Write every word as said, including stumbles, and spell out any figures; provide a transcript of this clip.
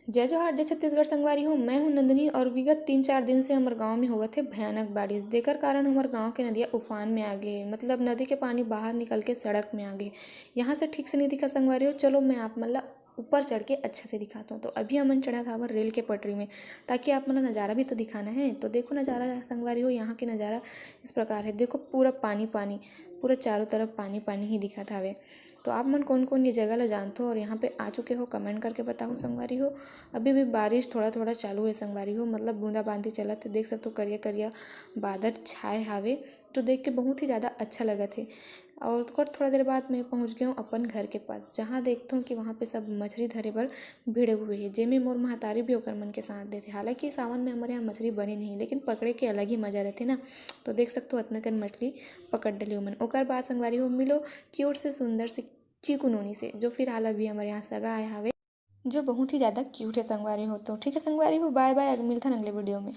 जय जोहार, जय छत्तीसगढ़ संगवारी हो। मैं हूं नंदिनी और विगत तीन चार दिन से हमर गांव में होवत हे भयानक बारिश, जेकर कारण हमर गांव के नदिया उफान में आ गे हे। मतलब नदी के पानी बाहर निकल के सड़क में आ गे। यहां से ठीक से नहीं दिखा संगवारी हो, चलो मैं आप मन ला ऊपर चढ़ के अच्छा से दिखाता हूँ। तो अभी हमन चढ़त हावन रेल के पटरी में, ताकि आप मन ला नजारा भी तो दिखाना है। तो देखो नजारा संगवारी हो, यहाँ के नजारा इस प्रकार है। देखो पूरा पानी पानी, पूरा चारों तरफ पानी पानी ही दिखत हावे। तो आप मन कौन कौन ये जगह ला जानथो और यहाँ पे आ चुके हो, कमेंट करके बताओ संगवारी हो। अभी भी बारिश थोड़ा थोड़ा चालू है संगवारी हो, मतलब बूंदाबांदी चलत है। देख सकते हो करिया करिया बादल छाए हावे, जो देख के बहुत ही ज़्यादा अच्छा लगत है। और थोड़ा थोड़ा देर बाद मैं पहुँच गया हूँ अपन घर के पास, जहाँ देखता हूँ कि वहाँ पे सब मछली धरे बर भिड़े हुए हैं, जेमे मोर महतारी भी ओकर मन के साथ देथे। हालांकि सावन में हमारे यहाँ मछली बने नहीं, लेकिन पकड़े के अलग ही मजा रहते ना। तो देख सकते हो अतना कन मछली पकड़ डले उमन। ओकर बाद संगवारी हो मिलो क्यूट से सुंदर से चीकू नोनी से, जो फिलहाल अभी हमारे यहाँ सगा आया हवे, जो बहुत ही ज़्यादा क्यूट है संगवारी हो। तो ठीक है संगवारी हो, बाय बाय, मिलथन अगले वीडियो में।